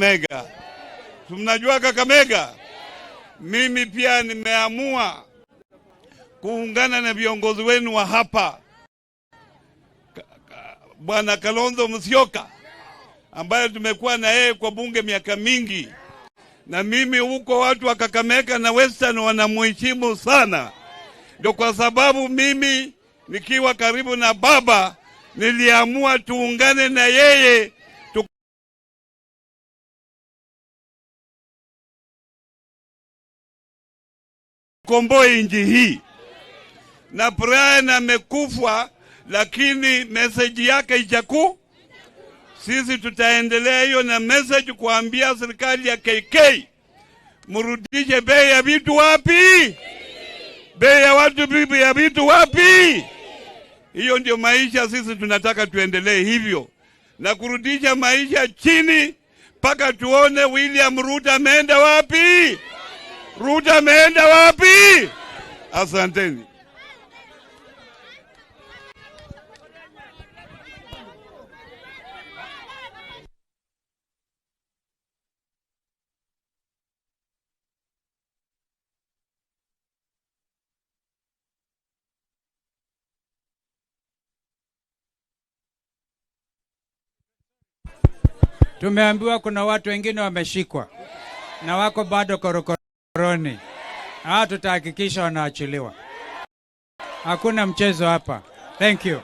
Kakamega. Mnajua Kakamega? Mimi pia nimeamua kuungana na viongozi wenu wa hapa, Bwana Kalonzo Musyoka ambaye tumekuwa na yeye kwa bunge miaka mingi, na mimi huko watu wa Kakamega na Western wanamheshimu sana. Ndio kwa sababu mimi nikiwa karibu na baba niliamua tuungane na yeye tukomboe nchi hii. Na Brian amekufa, lakini message yake ijaku. Sisi tutaendelea hiyo na message kuambia serikali ya KK, mrudishe bei ya vitu wapi? Bei ya watu bibi ya vitu wapi? Hiyo ndio maisha sisi tunataka tuendelee hivyo na kurudisha maisha chini mpaka tuone William Ruto ameenda wapi? Ruto ameenda wapi? Asanteni. Tumeambiwa kuna watu wengine wameshikwa na wako bado korokoroni. Tutahakikisha wanaachiliwa. Hakuna mchezo hapa. Thank you.